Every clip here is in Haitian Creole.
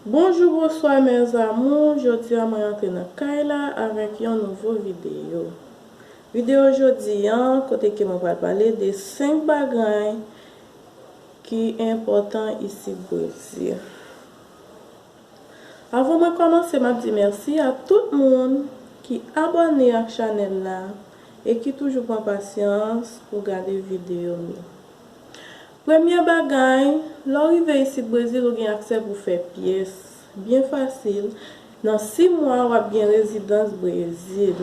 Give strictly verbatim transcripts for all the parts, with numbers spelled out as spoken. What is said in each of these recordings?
Bonjou, bonswa, mes amours. Jodi a, mwen antre nan kay la avèk yon nouvo videyo. Videyo jodi a, kote ke mwen pral pale de senk bagay ki enpòtan isit Brezil. Avan mwen kòmanse, m ap di mèsi a tout moun ki abòne ak chanèl la e ki toujou pran pasyans pou gade videyo m yo. Premye bagay, lè w rive isit Brezil, ou gen aksè pou fè pyès byen fasil. Nan sis mwa, w ap gen rezidans Brezil.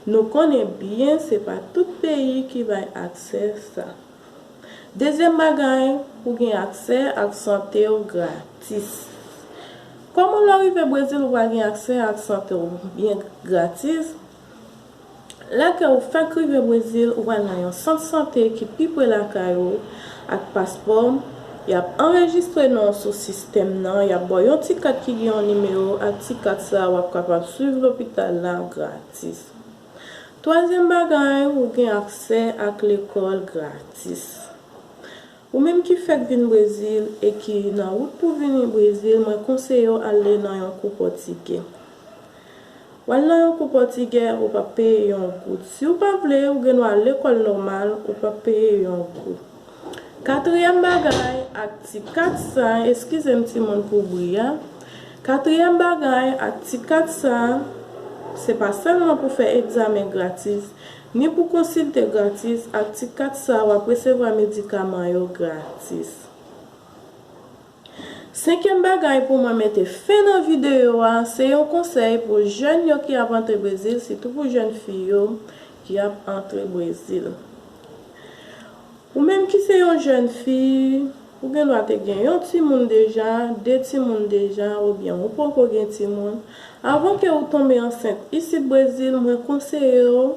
Nou konnen byen, se pa tout peyi ki bay aksè sa. Dezyèm bagay, ou gen aksè ak sante w gratis. Kòman lè w rive Brezil, ou pral gen aksè ak sante w byen gratis? Lè ke ou fèk rive Brezil, ou pral nan yon sant sante ki pi pre lakay ou ak paspò. Y ap anrejistre non w sou sistèm nan, y ap ba w yon ti kat ki gen yon nimewo, ak ti kat sa a, w ap kapab swiv lopital la gratis. Twazyèm bagay, ou gen aksè ak lekòl gratis. Ou menm ki fèk vin Brezil e ki nan wout pou vini Brezil, mwen konseye w ale nan yon kou pòtigè. W al nan yon kou pòtigè, ou p ap peye yon goud. Si w pa vle, ou gen dwa al lekòl nòmal, ou p ap peye yon goud. Katriyèm bagay, ak ti kat sa, eskize m timoun pou bri a. Katriyèm bagay, ak ti kat sa, se pa sèlman pou fè egzamen gratis, ni pou konsilte gratis, ak ti kat sa, w ap resevwa medikaman yo gratis. Senkyèm bagay pou mwen mete fen nan videyo a, se yon konsèy pou jèn yo ki ap antre Brezil, sitou pou jèn fi yo ki ap antre Brezil. Ou menm ki se yon jèn fi, ou gen dwa te gen yon timoun deja, de timoun deja, oubyen ou poko gen timoun. Avan ke ou tonbe ansent isit Brezil, mwen konseye w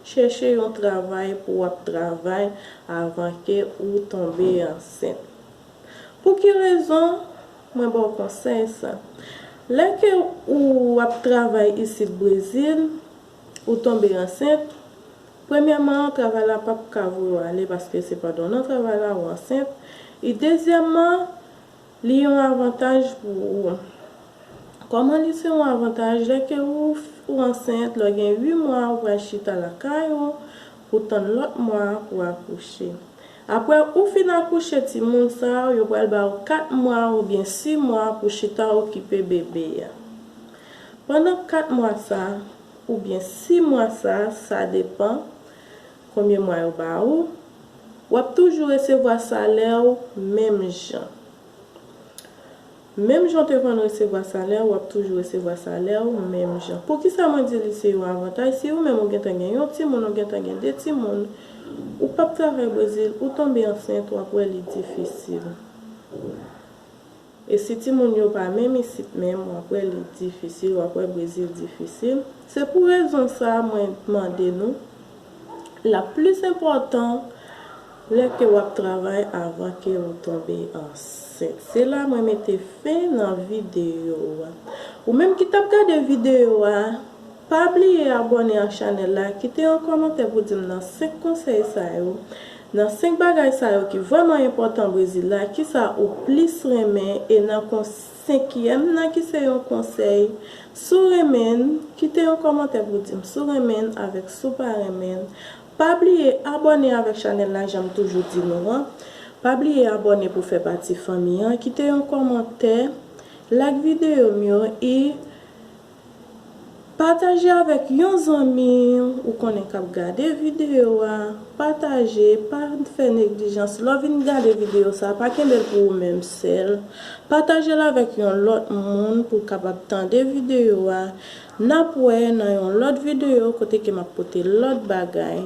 chèche yon travay pou w ap travay avan ke ou tonbe ansent. Pou ki rezon mwen ba w konsèy sa? Lè ke ou ap travay isit Brezil, ou tonbe ansent, premyèman, travay la p ap ka voye w ale paske se pandan w nan travay la ou ansent. E dezyèmman, li yon avantaj pou ou. Kòman li se yon avantaj? Lè ke ou, ou ansent, lè w gen uit mwa, ou pral chita lakay ou pou tann lòt mwa pou akouche. Apre ou fin akouche timoun sa, yo pral ba ou kat mwa oubyen sis mwa pou chita okipe bebe a. Pandan kat mwa sa, oubyen sis mwa sa, sa depan konbyen mwa yo ba ou, w ap toujou resevwa salè w menm jan. Menm jan w te konn resevwa salè w, w ap toujou resevwa salè w menm jan. Poukisa mwen di li se yon avantaj? Si ou menm ou gentan gen yon timoun, ou gentan gen de timoun, ou p ap travay Brezil, ou tonbe ansent, w ap wè li difisil. E si timoun yo pa menm isit menm, w ap wè li difisil, w ap wè Brezil difisil. Se pou rezon sa a mwen mande nou, l ap plis enpòtan lè ke w ap travay avan ke ou tonbe ansent. Se la mwen mete fen nan videyo a. Ou menm ki t ap gade videyo a, pa bliye abòne ak chanèl la, kite yon kòmantè pou di m nan senk konsèy sa yo, nan senk bagay sa yo ki vrèman enpòtan Brezil la, kisa ou plis renmen, e nan kon-, senkyèm nan ki se yon konsèy, si w renmen l, kite yon kòmantè pou di m si w renmen l avèk si w pa renmen l. Pa bliye abòne avèk chanèl la, jan m toujou di nou an. Pa bliye abòne pou fè pati fanmi an, kite yon kòmantè, like videyo m yo e pataje avèk yon zanmi ou konnen k ap gade videyo a. Pataje, pa fè neglijans. Lè w vin gade videyo sa, pa kenbe l pou ou menm sèl. Pataje l avèk yon lòt moun pou l kapab tande videyo a. N ap wè nan yon lòt videyo kote ke m ap pote lòt bagay.